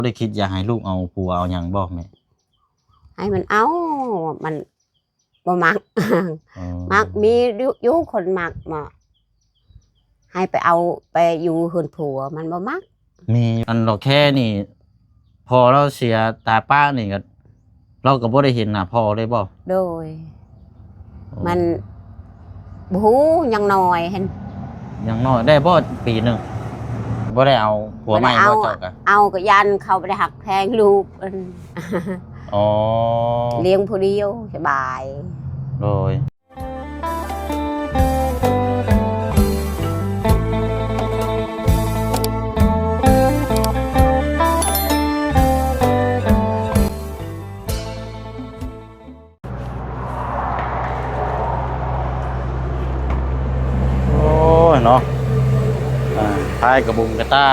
ບໍ່ໄດ້ຄິດຢາກໃຫ້ລູກເອົາຜົວເອົາຫຍັງບໍ່ແມ່? ໃຫ້ມັນເອົາ ມັນບໍ່ມັກ. ອໍ ມັກມີຢູ່ ຢູ່ຄົນມັກເນາະ ໃຫ້ໄປເອົາໄປຢູ່ເຮືອນຜົວ ມັນບໍ່ມັກ. ມີ ອັນດອກແຄນີ້ ພໍ່ລາວເສຍຕາຍປະນີ້ກໍ ລາວກໍບໍ່ໄດ້ເຫັນໜ້າພໍ່ເລີຍບໍ່? ໂດຍ. ອໍ ມັນບໍ່ຮູ້ ຍັງນ້ອຍຫັ້ນ. ຍັງນ້ອຍ ໄດ້ບໍ່ປີໜຶ່ງ? ບໍ່ໄດ້ເອົາຜົວໃໝ່ບໍ່ເຈົ້າກະ? ເອົາກໍຢ້ານເຂົາບໍ່ໄດ້ຮັກແພງລູກ. ອໍ ລ້ຽງຜູ້ດຽວສະບາຍ. ໂດຍ. ໂອ້ຍເນາະ ອ່າ ພາຍກະບຸງກະຕ່າ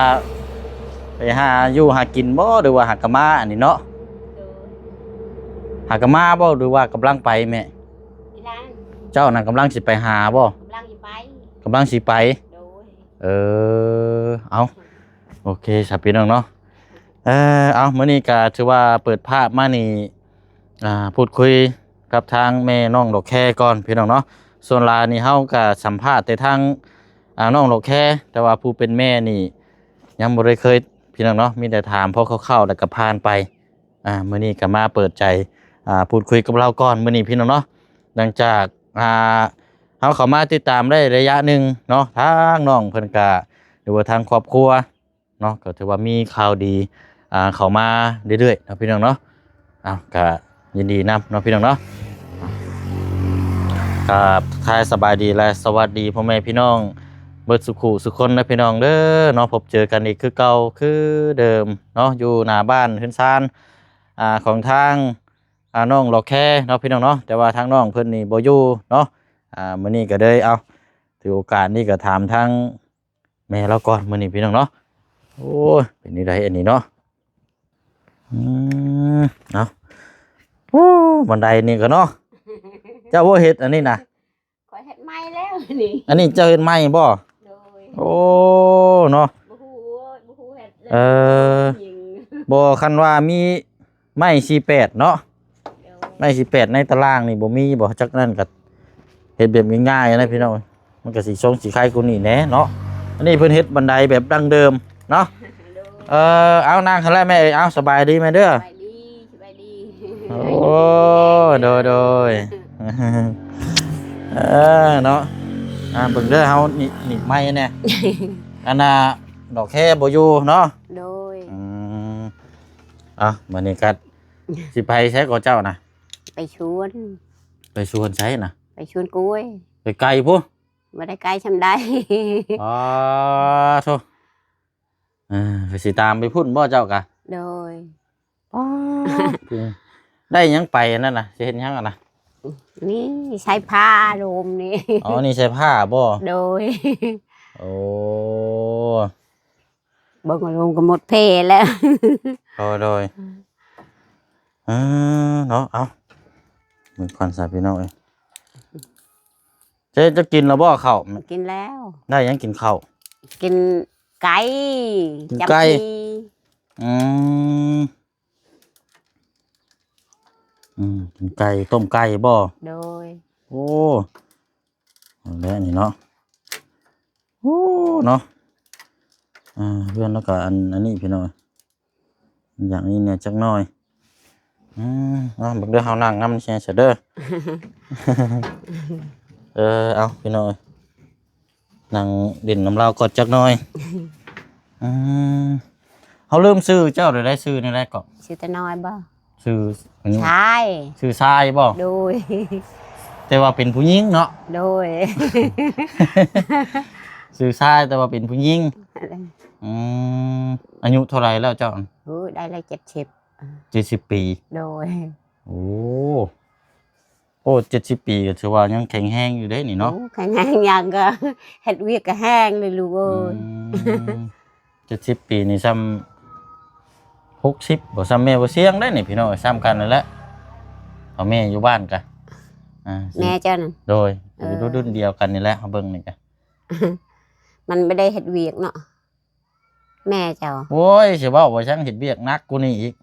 ໄປຫາຢູ່ຫາກິນບໍ່ ຫຼືວ່າຫາກະມາອັນນີ້ເນາະ? ໂດຍ. ຫາກະມາບໍ່ ຫຼືວ່າກຳລັງໄປແມ່? ເຈົ້ານັ້ນກຳລັງຊິໄປຫາບໍ່? ກຳລັງຊິໄປ ກຳລັງຊິໄປ. ໂດຍ. ເອີ ເອົາ ໂອເຄຊະພີ່ນ້ອງເນາະ. ເອີ ເອົາ ມື້ນີ້ກະຖືວ່າເປີດພາບມານີ້ ອ່າ ພູດຄຸຍກັບທາງແມ່ນ້ອງດອກແຄກ່ອນພີ່ນ້ອງເນາະ. ສ່ວນຫຼາຍນີ້ເຮົາກະສຳພາດແຕ່ທາງ ອ່າ ນ້ອງດອກແຄ ແຕ່ວ່າຜູ້ເປັນແມ່ນີ້ຍັງບໍ່ໄດ້ເຄີຍພີ່ນ້ອງເນາະ ມີແຕ່ຖາມພໍຄ່າວໆ ແລ້ວກະຜ່ານໄປ. ອ່າ ມື້ນີ້ກໍມາເປີດໃຈ ອ່າ ພູດຄຸຍກັບລາວກ່ອນມື້ນີ້ພີ່ນ້ອງເນາະ. ຫຼັງຈາກ ອ່າ ເຮົາເຂົ້າມາຕິດຕາມໄດ້ໄລຍະໜຶ່ງເນາະ ທາງນ້ອງເພິ່ນກະ ຫຼືວ່າທາງຄອບຄົວເນາະ ກໍຖືວ່າມີຂ່າວດີ ອ່າ ເຂົ້າມາເລື້ອຍໆເນາະພີ່ນ້ອງເນາະ. ເອົາ ກະຍິນດີນຳເນາະພີ່ນ້ອງເນາະ. ກະທັກທາຍສະບາຍດີ ແລະ ສະຫວັດດີພໍ່ແມ່ພີ່ນ້ອງເບິດສຸຂູສຸຄົນເດີພີ່ນ້ອງເດີເນາະ. ພົບເຈີກັນອີກຄືເກົ່າຄືເດີມເນາະ ຢູ່ໜ້າບ້ານເຮືອນຊານ ອ່າ ຂອງທາງ ອ່າ ນ້ອງດອກແຄເນາະພີ່ນ້ອງເນາະ. ແຕ່ວ່າທາງນ້ອງເພິ່ນນີ້ບໍ່ຢູ່ເນາະ. ອ່າ ມື້ນີ້ກໍເລີຍ ເອົາ ຖືໂອກາດນີ້ກໍຖາມທາງແມ່ລາວກ່ອນມື້ນີ້ພີ່ນ້ອງເນາະ. ໂອ້ຍ ເປັນຈັ່ງໃດອັນນີ້ເນາະ? ອືມ ເອົາ ໂອ້ ບັນໄດນີ້ກໍເນາະ ເຈົ້າບໍ່ເຮັດອັນນີ້ນະ? ຂ້ອຍເຮັດໃໝ່ແລ້ວນີ້. ອັນນີ້ເຈົ້າເຮັດໃໝ່ບໍ່? ໂດຍ. ໂອ້ ເນາະ ບໍ່ຮູ້ ບໍ່ຮູ້ເຮັດແລ້ວ. ເອີ ບໍ່ ຄັນວ່າມີໄມ້ສີ່ແປດເນາະ. ໂດຍ. ໄມ້ສີ່ແປດໃນຕາລາງນີ້ບໍ່ມີບໍ່? ຈັກນັ້ນກໍເຮັດແບບງ່າຍໆນະພີ່ນ້ອງ ມັນກໍຊິຊົງຊິໄຄກວ່ານີ້ແດ່ເນາະ. ອັນນີ້ເພິ່ນເຮັດບັນໄດແບບດັ້ງເດີມເນາະ. ໂດຍ. ເອີ ເອົາ ນັ່ງຫັ້ນແຫຼະແມ່ເອີຍ. ເອົາ ສະບາຍດີແມ່ເດີ. ສະບາຍດີ ສະບາຍດີ. ໂອ້ ໂດຍ ໂດຍ. ເອີ ເນາະ ອ່າ ເບິ່ງເດີ ເຮົາໜີບ ໜີບໄມ້ແດ່. ອັນນ່າ ດອກແຄບໍ່ຢູ່ເນາະ. ໂດຍ. ອືມ ອ່ະ ບັດນີ້ກໍຊິໄປໃສກໍເຈົ້ານະ? ໄປສວນ. ໄປສວນໃສນະ? ໄປສວນກ້ວຍ. ໄປໄກພຸ້ນ? ບໍ່ໄດ້ໄກຊ່ຳໃດ. ອໍ ໂທ້. ເອີ ຊິຕາມໄປພຸ້ນບໍ່ເຈົ້າກະ? ໂດຍ. ອໍ ໄດ້ຫຍັງໄປອັນນັ້ນນະ? ຊິເຮັດຫຍັງຫັ້ນນະ? ນີ້ໃສ່ຜ້າລົມນີ້. ອໍ ນີ້ໃສ່ຜ້າບໍ່? ໂດຍ. ໂອ້ ເບິ່ງລົມກໍໝົດເພແລ້ວ. ໂດຍ ໂດຍ. ອືມ ເອີ ເນາະ ເອົາ ເບິ່ງກ່ອນຊະພີ່ນ້ອງເອີຍ. ເຈົ້າ ເຈົ້າກິນແລ້ວບໍ່ເຂົ້າ? ກິນແລ້ວ. ໄດ້ຫຍັງກິນເຂົ້າ? ກິນໄກ່. ກິນໄກ່. ຈຳປີ. ອືມ ອືມ ກິນໄກ່ ຕົ້ມໄກ່ບໍ່? ໂດຍ. ໂອ້ ເອົາແລ້ວນີ້ເນາະ. ໂອ້ ເນາະ ອ່າ ເຮືອນລາວກໍອັນ ອັນນີ້ພີ່ນ້ອງ ຢ່າງນີ້ແດ່ຈັກໜ້ອຍ. ອືມ ເອົາ ເບິ່ງເດີ ເຮົານັ່ງນຳແດ່ຊະເດີ. ເອີ ເອົາ ພີ່ນ້ອງເອີຍ ນັ່ງຫຼິ້ນນຳລາວກ່ອນຈັກໜ້ອຍ. ອືມ ເຮົາລືມຊື່ເຈົ້າແລ້ວ ຊື່ແນວໃດເກາະ? ຊື່ຕານ້ອຍບໍ່? ຊື່ ຊາຍ. ຊື່ຊາຍບໍ່? ໂດຍ. ແຕ່ວ່າເປັນຜູ້ຍິງເນາະ? ໂດຍ. ຊື່ຊາຍ ແຕ່ວ່າເປັນຜູ້ຍິງ. ອືມ ອາຍຸເທົ່າໃດແລ້ວເຈົ້າ? ໂອ້ ໄດ້ແລ້ວ ເຈັດສິບ. ເຈັດສິບປີ. ໂດຍ. ໂອ້ ໂອ້ ເຈັດສິບປີກໍຖືວ່າຍັງແຂງແຮງຢູ່ເດ້ນີ້ເນາະ. ໂອ້ ແຂງແຮງຫຍັງ ກໍເຮັດວຽກກໍແຮງເລີຍລູກເອີຍ. ອືມ ເຈັດສິບປີນີ້ຊ່ຳຫົກສິບບໍ່ ຊ່ຳແມ່ບໍ່ຊຽງໄດ໋ນີ້ພີ່ນ້ອງເອີຍ. ຊ່ຳກັນນັ້ນແຫຼະ ເອົາແມ່ຢູ່ບ້ານກະ ອ່າ ແມ່ເຈົ້ານັ້ນ. ໂດຍ. ເອີ ຢູ່ລຸ້ນດຽວກັນນີ້ແຫຼະ ເຮົາເບິ່ງນີ້ກະ ມັນບໍ່ໄດ້ເຮັດວຽກເນາະ. ແມ່ເຈົ້າ. ໂອ້ຍ ຊິເວົ້າວ່າຊ່າງເຮັດວຽກໜັກກວ່ານີ້ອີກ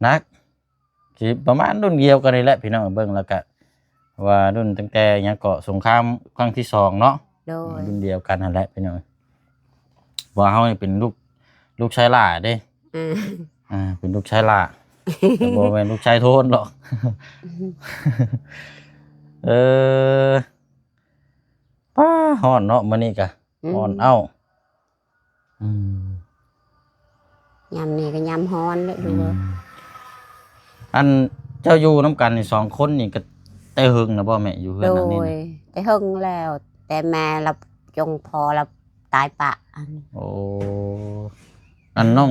ໜັກ ຊິປະມານລຸ້ນດຽວກັນນີ້ແຫຼະ ພີ່ນ້ອງເບິ່ງແລ້ວກະວ່າລຸ້ນຕັ້ງແຕ່ຫຍັງເກາະ ສົງຄາມຄັ້ງທີສອງເນາະ. ໂດຍ ລຸ້ນດຽວກັນຫັ້ນແຫຼະພີ່ນ້ອງ ເພາະວ່າເຮົານີ້ເປັນລູກ ລູກຊາຍຫຼ້າເດ້. ອືມ ອ່າ ເປັນລູກຊາຍຫຼ້າ ບໍ່ແມ່ນລູກຊາຍໂທນດອກ. ເອີ ປ້າ ຮ້ອນເນາະ ມື້ນີ້ກະ ອືມ ຮ້ອນເອົ້າ. ອືມ ຍາມນີ້ກໍຍາມຮ້ອນແຫຼະ ອືມ ລູກເອີຍ. ອັນເຈົ້າຢູ່ນຳກັນນີ້ສອງຄົນນີ້ກໍແຕ່ເຫິງນະບໍ່ແມ່ ຢູ່ເຮືອນຫຼັງນີ້ນະ? ໂດຍ ແຕ່ເຫິງແລ້ວ ແຕ່ແມ່ລາວຈົງພໍ່ລາວຕາຍປະອັນ. ໂອ້ ອັນນ້ອງ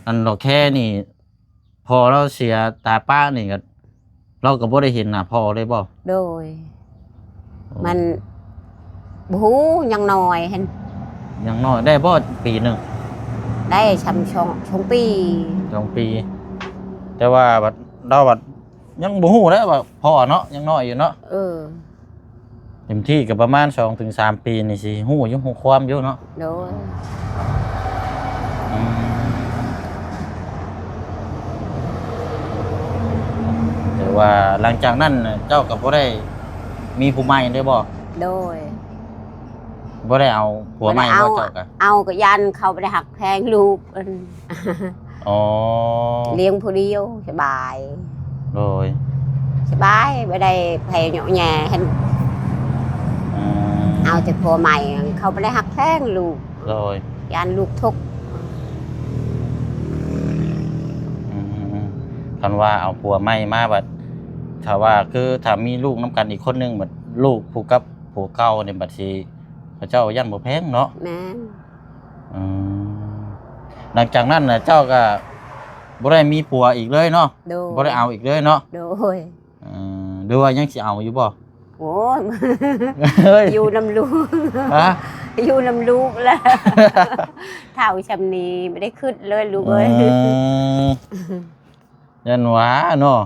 ອັນຫຼໍ່ແຄນີ້ ພໍ່ລາວເສຍຕາຍປະນີ້ກໍ ລາວກໍບໍ່ໄດ້ເຫັນໜ້າພໍ່ເລີຍບໍ່? ໂດຍ ໂອ້ ມັນບໍ່ຮູ້ ຍັງນ້ອຍຫັ້ນ. ຍັງນ້ອຍ ໄດ້ບໍ່ປີໜຶ່ງ? ໄດ້ຊ່ຳສອງ ສອງປີ ສອງປີ. ແຕ່ວ່າບັດ ລາວບັດຍັງບໍ່ຮູ້ແຫຼະວ່າພໍ່ເນາະ ຍັງນ້ອຍຢູ່ເນາະ. ເອີ ເຕັມທີ່ກໍປະມານສອງເຖິງສາມປີນີ້ ຊິຮູ້ຢູ່ ຮູ້ຄວາມຢູ່ເນາະ. ໂດຍ ອືມ ແຕ່ວ່າຫຼັງຈາກນັ້ນເຈົ້າກໍບໍ່ໄດ້ມີຜູ້ໃໝ່ເລີຍບໍ່? ໂດຍ ບໍ່ໄດ້ເອົາຜົວໃໝ່ບໍ່ເຈົ້າກະ? ເອົາ ກໍຢ້ານເຂົາບໍ່ໄດ້ຮັກແພງລູກ. ອໍ ລ້ຽງຜູ້ດຽວສະບາຍ. ໂດຍ ສະບາຍ ບໍ່ໄດ້ໃຜເຍາະແຍະຫັ້ນ. ອືມ ເອົາແຕ່ຜົວໃໝ່ ເຂົາບໍ່ໄດ້ຮັກແພງລູກ. ໂດຍ ຢ້ານລູກທຸກ. ອືມ ຄັນວ່າເອົາຜົວໃໝ່ມາບັດ ຖ້າວ່າ ຄືຖ້າມີລູກນຳກັນອີກຄົນໜຶ່ງ ບັດລູກຜູ້ກັບຜົວເກົ່ານີ້ ບັດຊິ ເຂົາເຈົ້າຢ້ານບໍ່ແພງເນາະ. ແມ່ນ ອືມ ຫຼັງຈາກນັ້ນນະ ເຈົ້າກໍບໍ່ໄດ້ມີຜົວອີກເລີຍເນາະ? ໂດຍ ບໍ່ໄດ້ເອົາອີກເລີຍເນາະ? ໂດຍ ເອີ ຫຼືວ່າຍັງຊິເອົາຢູ່ບໍ່? ໂອ້ຍ ຢູ່ນຳລູກ. ຮະ? ຢູ່ນຳລູກແຫຼະ ເຖົ້າຊ່ຳນີ້ບໍ່ໄດ້ຄິດເລີຍລູກເອີຍ. ອືມ ຢ້ານວ່າເນາະ.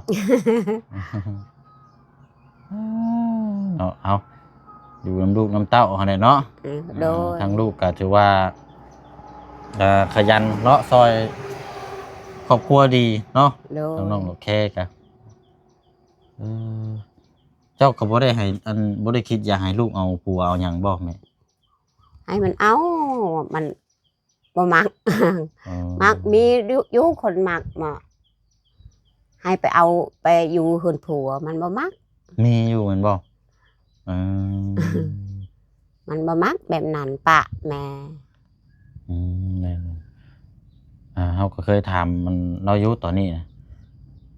ເນາະ ເອົາ ຢູ່ນຳລູກນຳເຕົ້າຫັ້ນແຫຼະເນາະ. ເອີ ໂດຍ ທາງລູກກໍຖືວ່າ ເອີ ຂະຫຍັນເນາະ ຊ່ອຍຄອບຄົວດີເນາະ. ໂດຍ ທາງນ້ອງໂອເຄກະ ເອີ ເຈົ້າກໍບໍ່ໄດ້ໃຫ້ ອັນ ບໍ່ໄດ້ຄິດຢາກໃຫ້ລູກເອົາຜົວເອົາຫຍັງບໍ່ແມ່? ໃຫ້ມັນເອົາ ມັນ ບໍ່ມັກ. ອໍ ມັກມີຢູ່ ຢູ່ຄົນມັກເນາະ ໃຫ້ໄປເອົາໄປຢູ່ເຮືອນຜົວ ມັນບໍ່ມັກ. ມີຢູ່ແມ່ນບໍ່? ເອີ ມັນບໍ່ມັກແບບນັ້ນ ປະແມ່. ອືມ ແມ່ນ ອ່າ ເຮົາກໍເຄີຍຖາມມັນ ລາວຢູ່ຕອນນີ້ນະ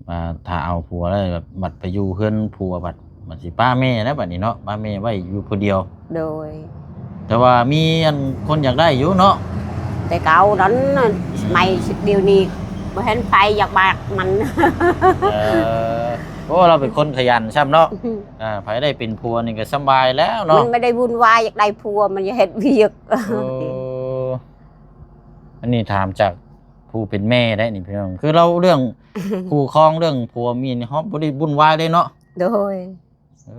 ວ່າຖ້າເອົາຜົວແລ້ວ ບັດ ບັດໄປຢູ່ເຮືອນຜົວ ບັດ ມັນຊິປະແມ່ແລ້ວບັດນີ້ເນາະ ປະແມ່ໄວ້ຢູ່ຜູ້ດຽວ. ໂດຍ ແຕ່ວ່າມີອັນຄົນຢາກໄດ້ຢູ່ເນາະ ແຕ່ເກົ່ານັ້ນນະ. ອືມ ສະໄໝດຽວນີ້ບໍ່ເຫັນໃຜຢາກມັກມັນ. ເອີ ໂອ້ ລາວເປັນຄົນຂະຫຍັນຊ້ຳເນາະ. ອ່າ ໃຜໄດ້ເປັນຜົວນີ້ກໍສະບາຍແລ້ວເນາະ ມັນບໍ່ໄດ້ວຸ່ນວາຍ ຢາກໄດ້ຜົວ ມັນຢາກເຮັດວຽກ. ໂອ້ ອັນນີ້ຖາມຈາກຜູ້ເປັນແມ່ໄດ໋ນີ້ພີ່ນ້ອງ ຄືລາວເລື່ອງຄູ່ຄອງ ເລື່ອງຜົວເມຍນີ້ ເຮົາບໍ່ໄດ້ວຸ່ນວາຍເດ້ເນາະ. ໂດຍ ເອີ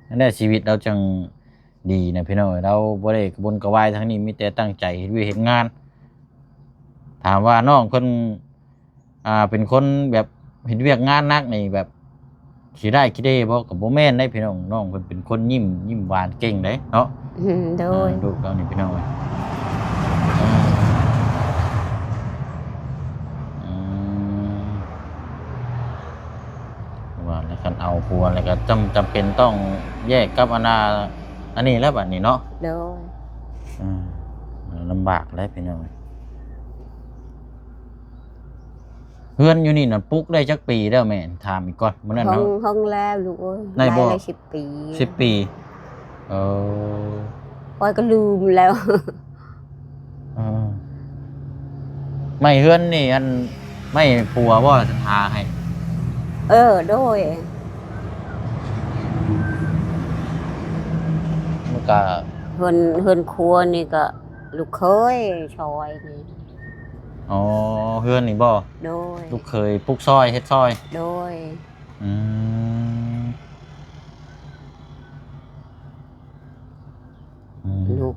ນັ້ນແຫຼະ ຊີວິດລາວຈັ່ງດີນະພີ່ນ້ອງເອີຍ ລາວບໍ່ໄດ້ກະວົນກະວາຍທາງນີ້ ມີແຕ່ຕັ້ງໃຈເຮັດວຽກເຮັດງານ. ຖາມວ່ານ້ອງເພິ່ນ ອ່າ ເປັນຄົນແບບເຮັດວຽກງານໜັກນີ້ ແບບຂີ້ຮ້າຍຂີ້ເດບໍ່? ກໍບໍ່ແມ່ນເດ້ພີ່ນ້ອງ ນ້ອງເພິ່ນເປັນຄົນຍິ້ມ ຍິ້ມຫວານເກັ່ງເດ້ເນາະ. ອືມ ໂດຍ ເອີ ລູກເຮົານີ້ພີ່ນ້ອງເອີຍ. ອືມ ອືມ ວ່າແລ້ວ ຄັນເອົາຜົວແລ້ວກໍຈຳ ຈຳເປັນຕ້ອງແຍກກັບອັນນ່າ ອັນນີ້ແຫຼະບັດນີ້ເນາະ. ໂດຍ ອືມ ລຳບາກແຫຼະພີ່ນ້ອງ. ເຮືອນຢູ່ນີ້ນະ ປຸກໄດ້ຈັກປີແລ້ວແມ່? ຖາມອີກກ່ອນ ມື້ນັ້ນເຮົາ ເຮິງແລ້ວລູກເອີຍ ໄດ້ບໍ່? ໄດ້ສິບປີ ສິບປີ. ເອີ ຂ້ອຍກໍລືມແລ້ວ. ເອີ ໄມ້ເຮືອນນີ້ ອັນ ໄມ້ຜົວບໍ່ຫາໃຫ້? ເອີ ໂດຍ ມັນກະ ເຮືອນ ເຮືອນຄົວນີ້ກໍລູກເຂີຍຊ່ອຍນີ້. ອໍ ເຮືອນນີ້ບໍ່? ໂດຍ ລູກເຂີຍປຸກຊ່ອຍ ເຮັດຊ່ອຍ. ໂດຍ ອືມ ອືມ ລູກ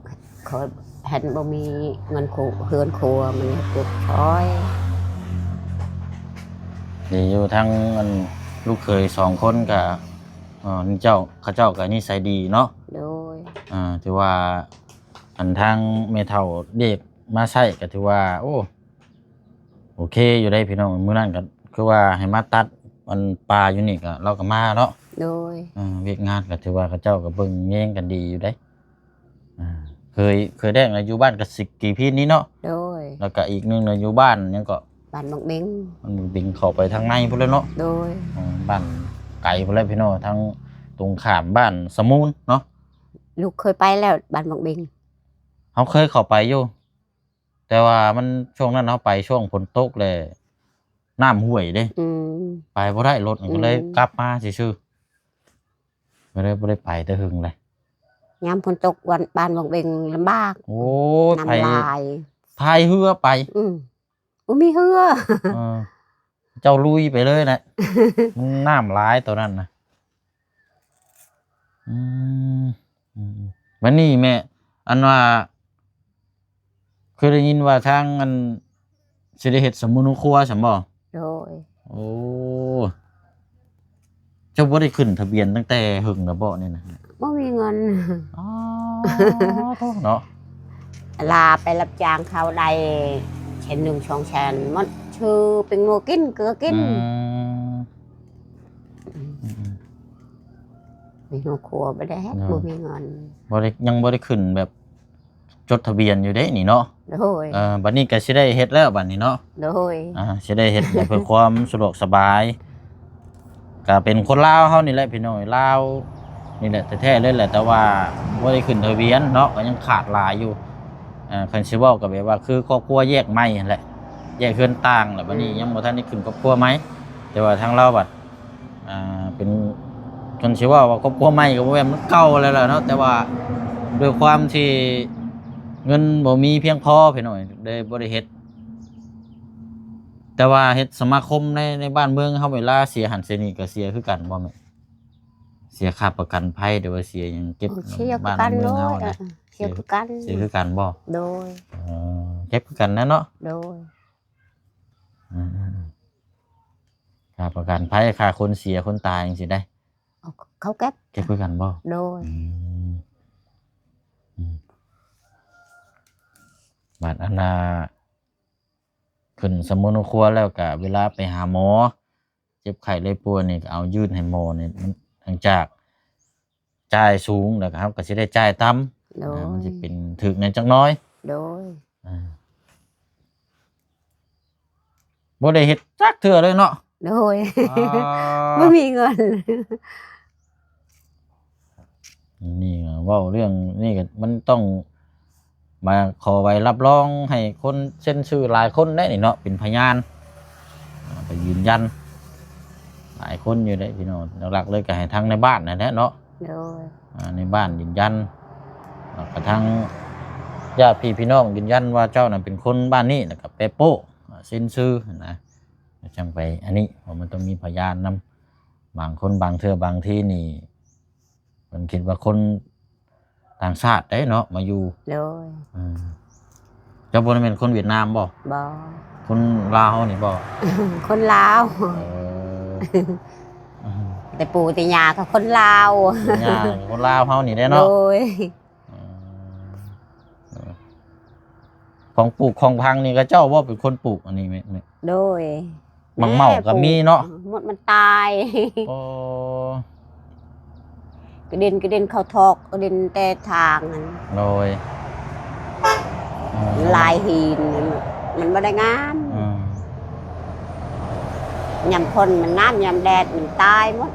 ຂ້ອຍຫັ້ນບໍ່ມີເງິນຄົວ ເຮືອນຄົວ ມັນເຮັດຢູ່ຊ່ອຍ. ດີຢູ່ ທັງອັນລູກເຂີຍສອງຄົນກະ ເອີ ເຈົ້າ ເຂົາເຈົ້າກະນິໄສດີເນາະ. ໂດຍ. ອ່າ ຖືວ່າ ອັນທາງແມ່ເຖົ້າເດກມາໃຊ້ກະຖືວ່າ ໂອ້ ໂອເຄຢູ່ເດ້ພີ່ນ້ອງ. ມື້ນັ້ນກໍຄືວ່າໃຫ້ມາຕັດອັນປ່າຢູ່ນີ້ ກໍລາວກໍມາເນາະ. ໂດຍ. ເອີ ວຽກງານກໍຖືວ່າເຂົາເຈົ້າກໍເບິ່ງແຍງກັນດີຢູ່ເດ້. ອ່າ ເຄີຍ ເຄີຍແລ້ງນະ ຢູ່ບ້ານກະສິກກີພີນນີ້ເນາະ. ໂດຍ. ແລ້ວກໍອີກໜຶ່ງນະ ຢູ່ບ້ານຫຍັງເກາະ ບ້ານບັກເບັງ ບ້ານບັກເບັງ ເຂົ້າໄປທາງໃນພຸ້ນແຫຼະເນາະ. ໂດຍ. ເອີ ບ້ານໄກພຸ້ນແຫຼະພີ່ນ້ອງ ທາງຕົງຂ້າມບ້ານສະມູນເນາະ. ລູກເຄີຍໄປແລ້ວ ບ້ານບັກເບັງ ເຮົາເຄີຍເຂົ້າໄປຢູ່. ແຕ່ວ່າມັນ ຊ່ວງນັ້ນເຮົາໄປຊ່ວງຝົນຕົກ ແລະ ນ້ຳຫ້ວຍເດ້. ອືມ. ໄປບໍ່ໄດ້ ລົດ ອືມ ກໍເລີຍກັບມາຊື່ໆ ກໍເລີຍບໍ່ໄດ້ໄປແຕ່ເຫິງເລີຍ. ຍາມຝົນຕົກ ວັນ ບ້ານວັງເວັງລຳບາກ. ໂອ້ຍ ນ້ຳ ໄປ ຫຼາຍ ພາຍເຮືອໄປ. ອືມ. ບໍ່ມີເຮືອ. ເອີ. ເຈົ້າລຸຍໄປເລີຍແຫຼະ ມັນນ້ຳຫຼາຍຕອນນັ້ນນະ. ອືມ ອືມໆ ບັດນີ້ແມ່ ອັນວ່າ ເຄີຍໄດ້ຍິນວ່າທາງອັນ ຊິໄດ້ເຮັດສຳມະໂນຄົວຊັ້ນບໍ່? ໂດຍ. ໂອ້ ເຈົ້າບໍ່ໄດ້ຂຶ້ນທະບຽນຕັ້ງແຕ່ເຫິງແລ້ວບໍ່ນີ້ນະ? ບໍ່ມີເງິນ. ອໍ ໂທ້ເນາະ ລາໄປຮັບຈ້າງເຂົາໄດ້ແສນໜຶ່ງ ສອງແສນ ໝົດ ຊື້ແປ້ງນົວກິນ ເກືອກິນ. ອືມ ອືມ ອືມ ມີຄອບຄົວບໍ່ໄດ້ເຮັດ. ເນາະ ບໍ່ມີເງິນ. ບໍ່ໄດ້ ຍັງບໍ່ໄດ້ຂຶ້ນແບບ ຈົດທະບຽນຢູ່ເດ້ນີ້ເນາະ. ໂດຍ. ເອີ ບັດນີ້ກໍຊິໄດ້ເຮັດແລ້ວບັດນີ້ເນາະ. ໂດຍ. ອ່າ ຊິໄດ້ເຮັດເພື່ອຄວາມສະດວກສະບາຍ ກໍເປັນຄົນລາວເຮົານີ້ແຫຼະພີ່ນ້ອງ ລາວນີ້ແຫຼະແທ້ໆເລີຍແຫຼະ ແຕ່ວ່າບໍ່ໄດ້ຂຶ້ນທະບຽນເນາະ ກໍຍັງຂາດຫຼາຍຢູ່. ອ່າ ຄັນຊິເວົ້າກໍແບບວ່າຄືຄອບຄົວແຍກໃໝ່ຫັ້ນແຫຼະ ແຍກເຮືອນຕ່າງແລ້ວ ບັດນີ້ ອືມ ຍັງບໍ່ທັນໄດ້ຂຶ້ນຄອບຄົວໃໝ່ ແຕ່ວ່າທາງລາວບັດ ອ່າ ເປັນ ຄັນຊິເວົ້າວ່າຄອບຄົວໃໝ່ກໍບໍ່ແມ່ນ ມັນເກົ່າແລ້ວລະເນາະ ແຕ່ວ່າດ້ວຍຄວາມທີ່ເງິນບໍ່ມີພຽງພໍພີ່ນ້ອງ ເລີຍບໍ່ໄດ້ເຮັດ. ແຕ່ວ່າເຮັດສະມາຄົມໃນ ໃນບ້ານເມືອງເຮົາ ເວລາເສຍຫັ້ນເສຍນີ້ກໍເສຍຄືກັນບໍ່ແມ່? ເສຍຄ່າປະກັນໄພ ຫຼືວ່າເສຍຫຍັງ ເກັບ ໂອ້ ເສຍຄືກັນ ບ້ານເມືອງເຮົານະ. ໂດຍ ເສຍຄືກັນ. ເສຍຄືກັນບໍ່? ໂດຍ. ເອີ ເກັບຄືກັນນະເນາະ. ໂດຍ. ອືມໆໆ ຄ່າປະກັນໄພ ຄ່າຄົນເສຍຄົນຕາຍຈັ່ງຊີ້ໄດ໋ ເຂົາເກັບ ເກັບຄືກັນບໍ່? ໂດຍ. ອືມ ອືມ ບາດອັນນ່າ ຂຶ້ນສຳມະໂນຄົວແລ້ວກະເວລາໄປຫາໝໍ ເຈັບໄຂ້ໄດ້ປ່ວຍນີ້ ກໍເອົາຍື່ນໃຫ້ໝໍນີ້ ມັນ ຫຼັງຈາກ ຈ່າຍສູງ ແລ້ວກໍເຮົາກໍຊິໄດ້ຈ່າຍຕ່ຳ. ໂດຍ. ອ່າ ມັນຊິເປັນຖືກແດ່ຈັກໜ້ອຍ. ໂດຍ. ອ່າ ບໍ່ໄດ້ເຮັດຈັກເທື່ອເລີຍເນາະ. ໂດຍ. ອ່າ ບໍ່ມີເງິນ. ນີ້ເວົ້າເລື່ອງນີ້ກໍມັນຕ້ອງ ມາຂໍໃບຮັບຮອງໃຫ້ຄົນເຊັນຊື່ຫຼາຍຄົນໄດ໋ນີ້ເນາະ ເປັນພະຍານ ອ່າ ໄປຢືນຢັນ ຫຼາຍຄົນຢູ່ເດ້ພີ່ນ້ອງ. ຫຼັກໆເລີຍກໍໃຫ້ທາງໃນບ້ານນັ້ນແຫຼະເນາະ. ໂດຍ. ອ່າ ໃນບ້ານຢືນຢັນ ແລ້ວກໍທາງຍາດພີ່ພີ່ນ້ອງຢືນຢັນວ່າເຈົ້ານັ້ນເປັນຄົນບ້ານນີ້ ແລ້ວກໍແປະໂປ້ ອ່າ ເຊັນຊື່ນະ ຈັ່ງໄປອັນນີ້ ເພາະມັນຕ້ອງມີພະຍານນຳ. ບາງຄົນບາງເທື່ອບາງທີນີ້ ເພິ່ນຄິດວ່າຄົນຕ່າງຊາດໄດ໋ເນາະ ມາຢູ່. ໂດຍ. ເອີ ເຈົ້າບໍ່ໄດ້ແມ່ນຄົນຫວຽດນາມບໍ່? ບໍ່. ຄົນລາວເຮົານີ້ບໍ່? ຄົນລາວ. ເອີ ແຕ່ປູ່ແຕ່ຍ່າກໍຄົນລາວ. ຍ່າກໍຄົນລາວເຮົານີ້ແຫຼະເນາະ. ໂດຍ. ເອີ ເອີ ຂອງປູກຂອງຝັງນີ້ ເຂົາເຈົ້າບໍ່ເປັນຄົນປູກອັນນີ້ແມ່? ໂດຍ. ໝາກເມົາກໍມີເນາະ. ໝົດມັນຕາຍ. ໂອ້ ກະເດັນ ກະເດັນເຂົ້າຖອກ ກະເດັນແຕ່ທາງນັ້ນ. ໂດຍ. ເອີ ຫຼາຍຫີນ ມັນບໍ່ໄດ້ງາມ. ອືມ ຍາມຝົນມັນງາມ ຍາມແດດມັນຕາຍໝົດ.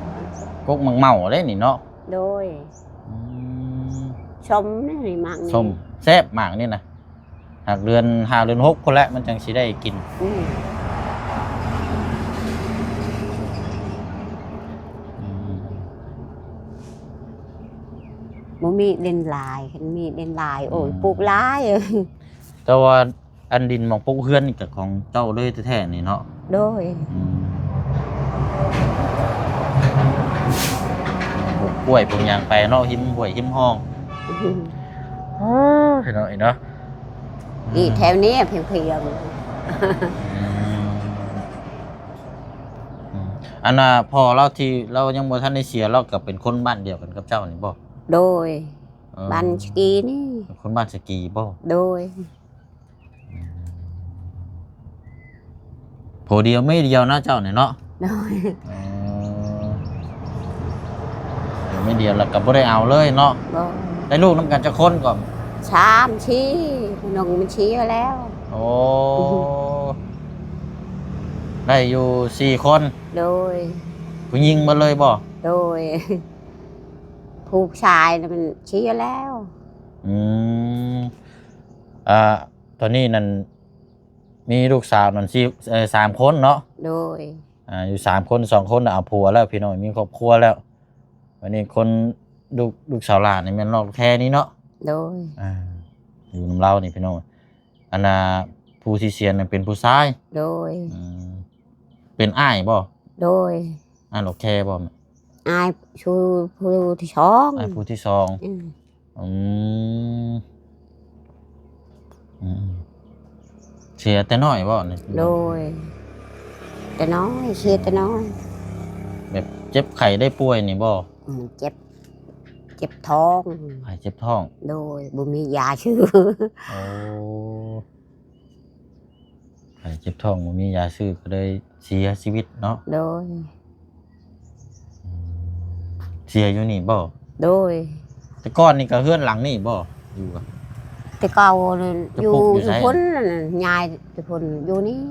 ກົກໝາກເມົາເດ້ນີ້ເນາະ. ໂດຍ. ອືມ ສົ້ມນີ້ ໝາກນີ້ ສົ້ມ ແຊບໝາກນີ້ນະ. ຫາກເດືອນຫ້າເດືອນຫົກພຸ້ນແຫຼະ ມັນຈັ່ງຊິໄດ້ກິນ. ອືມ ອືມ ບໍ່ມີດິນຫຼາຍ ຄັນມີດິນຫຼາຍ ໂອ້ຍ ອືມ ປູກຫຼາຍ. ແຕ່ວ່າ ອັນດິນໝ່ອງປຸກເຮືອນນີ້ກໍຂອງເຈົ້າເລີຍແທ້ໆນີ້ເນາະ? ໂດຍ. ອືມ ປູກກ້ວຍປູກຫຍັງໄປເນາະ ຮິມຫ້ວຍຮິມຮ່ອງ. ອືມ ເອີ ພີ່ນ້ອງເອີຍເນາະ ນີ້ແຖວນີ້ພຽງໆ ອືມ ອືມ ອັນນ່າ ພໍ່ລາວທີ່ລາວຍັງບໍ່ທັນໄດ້ເສຍ ລາວກໍເປັນຄົນບ້ານດຽວກັນກັບເຈົ້ານີ້ບໍ່? ໂດຍ ເອີ ບ້ານສະກີນີ້ ເປັນຄົນບ້ານສະກີບໍ່? ໂດຍ ອືມ ຜົວດຽວເມຍດຽວນະເຈົ້ານີ້ເນາະ? ໂດຍ ເອີ ຜົວດຽວເມຍດຽວ ແລ້ວກໍບໍ່ໄດ້ເອົາເລີຍເນາະ? ບໍ່ ໄດ້ລູກນຳກັນຈັກຄົນກໍ? ສາມ ສີ່ ນ້ອງມັນເສຍແລ້ວ ໂອ້ ອືຮຶ ໄດ້ຢູ່ສີ່ຄົນ ໂດຍ ຜູ້ຍິງໝົດເລີຍບໍ່? ໂດຍ ຜູ້ຊາຍນະມັນເສຍແລ້ວ ອືມ ອ່າ ຕອນນີ້ນັ້ນ ມີລູກສາວນັ້ນສີ່ ເອີ ສາມຄົນເນາະ? ໂດຍ ອ່າ ຢູ່ສາມຄົນ ສອງຄົນເອົາຜົວແລ້ວພີ່ນ້ອງ ມີຄອບຄົວແລ້ວ ບັດນີ້ຄົນ ລູກ ລູກສາວຫຼ້ານີ້ແມ່ນນ້ອງແຄນີ້ເນາະ? ໂດຍ ອ່າ ຢູ່ນຳລາວນີ້ພີ່ນ້ອງ ອັນນ່າ ຜູ້ທີ່ເສຍນັ້ນເປັນຜູ້ຊາຍ? ໂດຍ ອືມ ເປັນອ້າຍບໍ່? ໂດຍ ອ້າຍນ້ອງແຄບໍ່? ອ້າຍຜູ້ ຜູ້ທີ່ສອງ ອ້າຍຜູ້ທີ່ສອງ ອືມ ອືມ ອືມ ເສຍແຕ່ນ້ອຍບໍ່ນີ້? ໂດຍ ແຕ່ນ້ອຍ ເສຍແຕ່ນ້ອຍ ແບບເຈັບໄຂ້ໄດ້ປ່ວຍນີ້ບໍ່? ອືມ ເຈັບ ເຈັບທ້ອງ ໄຂ້ເຈັບທ້ອງ ໂດຍ ບໍ່ມີຢາຊື້ ໂອ້ ໄຂ້ເຈັບທ້ອງບໍ່ມີຢາຊື້ ກໍເລີຍເສຍຊີວິດເນາະ? ໂດຍ ອືມ ເສຍຢູ່ນີ້ບໍ່? ໂດຍ ແຕ່ກ່ອນນີ້ກໍເຮືອນຫຼັງນີ້ບໍ່? ຢູ່ ແຕ່ເກົ່ານັ້ນ ຢູ່ ຢູ່ພຸ້ນ ຍ້າຍແຕ່ພຸ້ນ ຢູ່ນີ້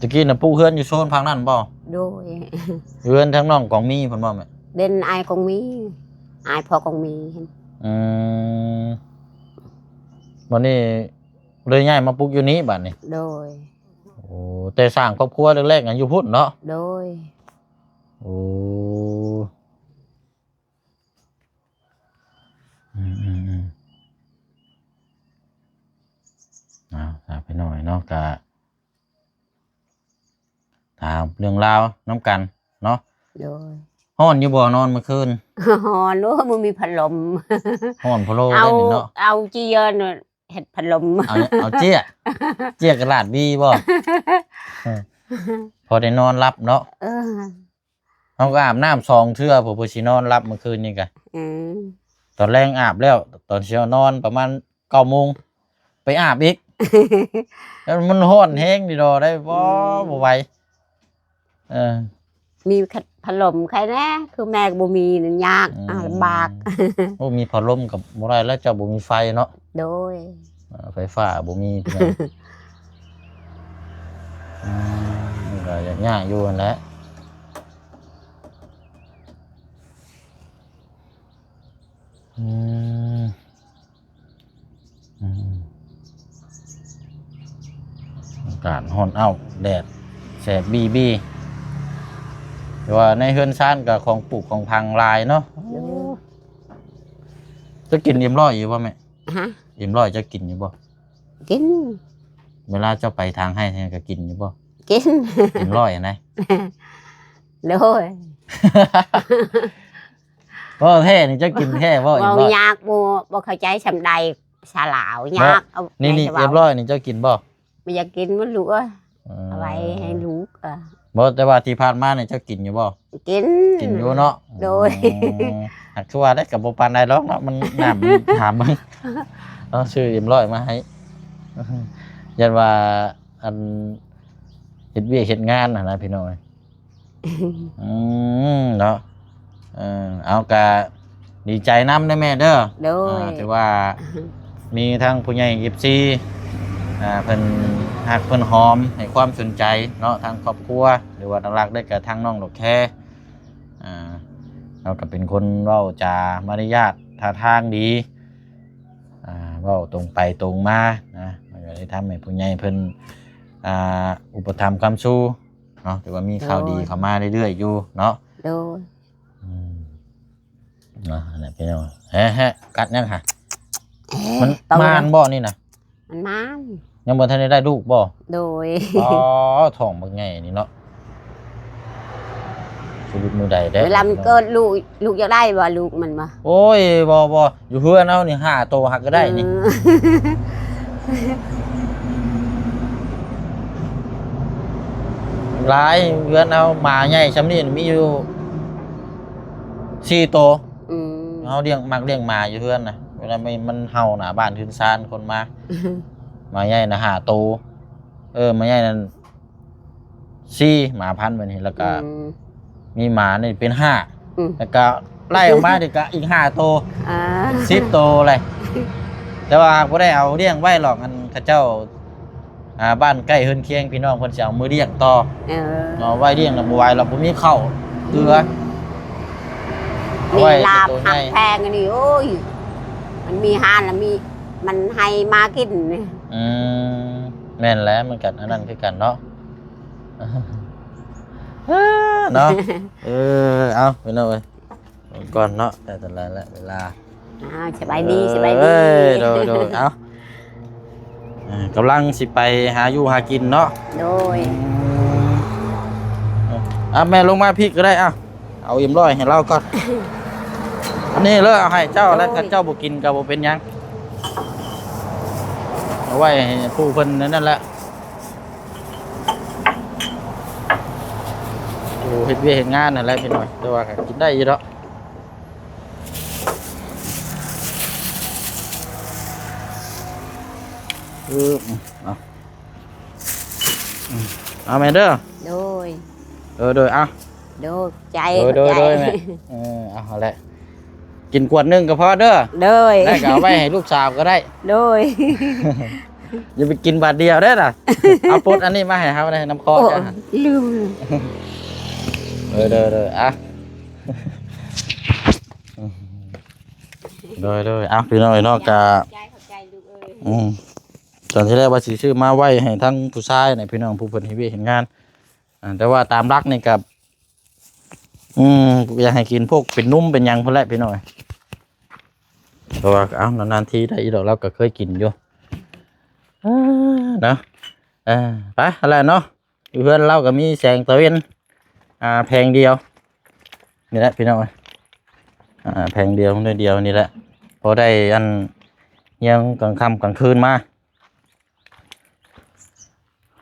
ຕະກີ້ນະ ປຸກເຮືອນຢູ່ໂຊນຝັ່ງນັ້ນບໍ່? ໂດຍ ເຮືອນທາງນ້ອງກອງມີພຸ້ນບໍ່ແມ່? ເປັນອ້າຍກອງມີ ອ້າຍພໍ່ກອງມີ ອືມ ບັດນີ້ ເລີຍຍ້າຍມາປຸກຢູ່ນີ້ບາດນີ້? ໂດຍ ໂອ້ ແຕ່ສ້າງຄອບຄົວແລກໆ ຢູ່ພຸ້ນເນາະ? ໂດຍ ໂອ້ ອືມໆໆ ເອົາ ຖ້າໄປໜ້ອຍເນາະ ກະ ຖາມເລື່ອງລາວນຳກັນເນາະ? ໂດຍ ຮ້ອນຢູ່ບໍ່? ນອນມື້ຄືນ ຮ້ອນ ໂອ້ ບໍ່ມີພັດລົມ ຮ້ອນພະໂລ ເອົາ ເດ້ນີ້ເນາະ ເອົາເຈ້ຍ ເຮັດພັດລົມ ເອົາ ເອົາເຈ້ຍ ເຈ້ຍກະລາດບີບໍ່? ພໍໄດ້ນອນຫຼັບເນາະ ເອີ ເຮົາກໍອາບນ້ຳສອງເທື່ອ ເພື່ອຊິນອນຫຼັບມື້ຄືນນີ້ກະ ອືມ ຕອນແລງອາບແລ້ວ ຕອນຊິນອນປະມານເກົ້າໂມງ ໄປອາບອີກ ແລ້ວມັນຮ້ອນແຮງດີດອ ໄດ້ບໍ່ ອືມ ບໍ່ໄຫວ ເອີ ມີພັດລົມໃຄແດ່ ຄືແມ່ກໍບໍ່ມີນັ້ນຍາກ ອືມ ອາ ລຳບາກ ໂອ້ ມີພັດລົມກໍບໍ່ໄດ້ແລ້ວ ເຈົ້າບໍ່ມີໄຟເນາະ ໂດຍ ເອີ ໄຟຟ້າບໍ່ມີ ອືມ ມັນກໍຍາກໆຢູ່ຫັ້ນແຫຼະ ອືມ ອືມ ອາກາດຮ້ອນອ້າວ ແດດແສບບີບີ ແຕ່ວ່າໃນເຮືອນຊານກໍຂອງປູກຂອງຝັງຫຼາຍເນາະ ໂດຍ ເຈົ້າກິນເອັມຮ້ອຍຢູ່ບໍ່ແມ່? ຮະ? ເອັມຮ້ອຍເຈົ້າກິນຢູ່ບໍ່? ກິນ ເວລາເຈົ້າໄປທາງໄຮ່ແທ້ກໍກິນຢູ່ບໍ່? ກິນ ເອັມຮ້ອຍຫັ້ນນະ ໂດຍ ເວົ້າແທ້ນີ້ເຈົ້າກິນແທ້ບໍ່? ເວົ້າຍາກ ບໍ່ ບໍ່ເຂົ້າໃຈສ່ຳໃດ ສາລາວຍາກ ນີ້ ນີ້ ເອັມຮ້ອຍນີ້ເຈົ້າກິນບໍ່? ບໍ່ຢາກກິນມັນລູກເອີຍ ເອີ ເອົາໄວ້ໃຫ້ລູກ ເອີ ບໍ່ ແຕ່ວ່າທີ່ຜ່ານມານີ້ເຈົ້າກິນຢູ່ບໍ່? ກິນ ກິນຢູ່ເນາະ ໂດຍ ອືມ ຫາກຄືວ່າໄດ້ກໍບໍ່ປານໃດດອກເນາະ ມັນ ນ້ຳມັນຖາມເບິ່ງ ເອົາຊື້ເອັມຮ້ອຍມາໃຫ້ ຢ້ານວ່າ ອັນ ເຮັດວຽກເຮັດງານຫັ້ນນະພີ່ນ້ອງເອີຍ ອືມ ເນາະ ເອີ ເອົາ ກະດີໃຈນຳເດີແມ່ເດີ ໂດຍ ອ່າ ຖືວ່າມີທັງຜູ້ໃຫຍ່ ເອັຟຊີ ອ່າ ເພິ່ນຮັກເພິ່ນຫອມໃຫ້ຄວາມສົນໃຈເນາະ ທາງຄອບຄົວ ຫຼືວ່າຫຼັກໆເດີກະທາງນ້ອງດອກແຄ ອ່າ ເຮົາກໍເປັນຄົນເວົ້າຈາມາລະຍາດທ່າທາງດີ ອ່າ ເວົ້າຕົງໄປຕົງມານະ ມັນກໍເລີຍທຳໃຫ້ຜູ້ໃຫຍ່ເພິ່ນ ອ່າ ອຸປະຖຳຄ້ຳຊູ ເນາະ ຖືວ່າມີຂ່າວດີ ໂດຍ ເຂົ້າມາເລື້ອຍໆຢູ່ເນາະ ໂດຍ ອືມ ເນາະ ອັນນັ້ນພີ່ນ້ອງ ແຮະ ກັດຫຍັງຫະ? ເອີ ມັນ ເປົ່າ ມານບໍ່ນີ້ນະ? ມັນມານ ຍັງບໍ່ທັນໄດ້ໄດ້ລູກບໍ່? ໂດຍ ອໍ ທ້ອງບັກໃຫຍ່ນີ້ເນາະ ຊີວິດມື້ໃດແດ່ ເວລາມັນ ເນາະ ເກີດລູກ ລູກຢາກໄດ້ບໍ່ ລູກມັນບໍ່? ໂອ້ຍ ບໍ່ ບໍ່ ຢູ່ເຮືອນເຮົານີ້ຫ້າໂຕຫາກກໍໄດ້ນີ້ ເອີ ຫຼາຍ. ເຮືອນເຮົາໝາໃຫຍ່ຊ່ຳນີ້ມີຢູ່ສີ່ໂຕ. ອືມ ເຮົາລ້ຽງ ມັກລ້ຽງໝາຢູ່ເຮືອນນະ ເວລາມັນ ມັນເຫົ່າໜ້າບ້ານຄືນຊານຄົນມາ. ໝາໃຫຍ່ນະຫ້າໂຕ ເອີ ໝາໃຫຍ່ນັ້ນສີ່ ໝາພັນແບບນີ້ ແລ້ວກໍ ອືມ ມີໝານີ້ເປັນຫ້າ ອືມ ແລ້ວກໍໄລ່ອອກມານີ້ກໍອີກຫ້າໂຕ ອ່າ ເປັນສິບໂຕເລີຍ. ແຕ່ວ່າບໍ່ໄດ້ເອົາລ້ຽງໄວ້ຫຼອກ ອັນເຂົາເຈົ້າ ອ່າ ບ້ານໃກ້ເຮືອນຄຽງພີ່ນ້ອງເພິ່ນຊິເອົາມື້ລ້ຽງຕໍ່ ເອີ ເນາະ ໄວ້ລ້ຽງນະບໍ່ໄຫວ ລະບໍ່ມີເຂົ້າເກືອ ອືມ ເອົາໄວ້ ມີລາບ ເປັນໂຕໃຫຍ່ ຮັກແພງອັນນີ້ ໂອ້ຍ ມັນມີຮ້ານລະມີ ມັນໃຫ້ໝາກິນ. ອືມ ແມ່ນແຫຼະ ມັນກໍອັນນັ້ນຄືກັນເນາະ ເນາະ ເອີ ເອົາ ພີ່ນ້ອງເອີຍ ກ່ອນເນາະ ແຕ່ຕະຫຼາຍແຫຼະເວລາ. ອ້າວ ສະບາຍດີ ເອີ ສະບາຍດີ ໂດຍ ໂດຍ ເອົາ ເອີ ກຳລັງຊິໄປຫາຢູ່ຫາກິນເນາະ ໂດຍ ອືມ ເອົາ ແມ່ລົງມາພີ້ກໍໄດ້ ເອົາ ເອັມຮ້ອຍໃຫ້ລາວກ່ອນ ອັນນີ້ເລີຍ ເອົາໃຫ້ເຈົ້າແລ້ວ ໂດຍ ຄັນເຈົ້າບໍ່ກິນກໍບໍ່ເປັນຫຍັງ ເອົາໄວ້ໃຫ້ຜູ້ເພິ່ນນັ້ນແຫຼະ ໂອ້ ເຮັດວຽກເຮັດງານຫັ້ນແຫຼະພີ່ນ້ອງ ແຕ່ວ່າກໍກິນໄດ້ຢູ່ດອກ. ເອີ ເອົາ ເອົາແມ່ເດີ ໂດຍ ເອີ ໂດຍ ເອົາ ໂດຍ ໃຈ ໂດຍ ໂດຍ ຂອບໃຈ ໂດຍແມ່ ເອີ ເອົາຫັ້ນແຫຼະ ກິນຂວດໜຶ່ງກໍພໍເດີ ໂດຍ ແລ້ວກໍເອົາໄວ້ໃຫ້ລູກສາວກໍໄດ້ ໂດຍ ຢ່າໄປກິນບາດດຽວເດີນະ ເອົາປົດອັນນີ້ມາໃຫ້ເຮົາແດ່ ນ້ຳຄໍ ໂອ້ ຈ້າ ລືມ ເອີ ໂດຍ ໂດຍ ອ່ະ ໂດຍ ໂດຍ ອ່ະ ພີ່ນ້ອງເອີຍເນາະ ກະ ຂອບໃຈ ຂອບໃຈລູກເອີຍ ອືມ ຕອນທີ່ແລກວ່າຊິຊື້ມາໄວ້ໃຫ້ທັງຜູ້ຊາຍນະ ພີ່ນ້ອງ ຜູ້ເພິ່ນເຮັດວຽກເຮັດງານ ອ່າ ແຕ່ວ່າຕາມຫຼັກນີ້ກະ ອືມ ຢາກໃຫ້ກິນພວກເປັນນົມເປັນຫຍັງພຸ້ນແຫຼະພີ່ນ້ອງ ເພາະວ່າ ເອົ້າ ນານໆທີໄດ້ອີດອກ ລາວກໍເຄີຍກິນຢູ່ ເອີ ເນາະ ເອີ ໄປຫັ້ນແຫຼະເນາະ ຢູ່ເຮືອນລາວກໍມີແສງຕາເວັນ ອ່າ ແຜງດຽວນີ້ແຫຼະພີ່ນ້ອງເອີຍ ອ່າ ແຜງດຽວ ໜ້ອຍດຽວນີ້ແຫຼະ ພໍໄດ້ອັນ ຍາມກາງຄ່ຳກາງຄືນມາ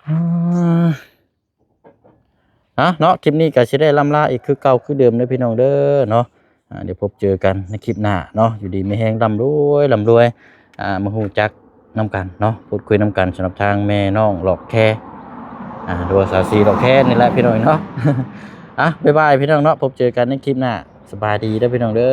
ອ່າ ອ່ະເນາະ ຄລິບນີ້ກໍຊິໄດ້ລ່ຳລາອີກຄືເກົ່າຄືເດີມເດີພີ່ນ້ອງເດີເນາະ ອ່າ ດຽວພົບເຈີກັນໃນຄລິບໜ້າເນາະ ຢູ່ດີມີແຮງ ລ່ຳລວຍ ລ່ຳລວຍ ອ່າ ມາຮູ້ຈັກນຳກັນເນາະ ພູດຄຸຍນຳກັນ ສຳລັບທາງແມ່ນ້ອງຫຼອກແຄ ອ່າ ຫຼືວ່າສາວສີຫຼອກແຄນີ້ແຫຼະພີ່ນ້ອງເນາະ ອ່ະ ບາຍບາຍພີ່ນ້ອງເນາະ ພົບເຈີກັນໃນຄລິບໜ້າ ສະບາຍດີເດີພີ່ນ້ອງເດີ.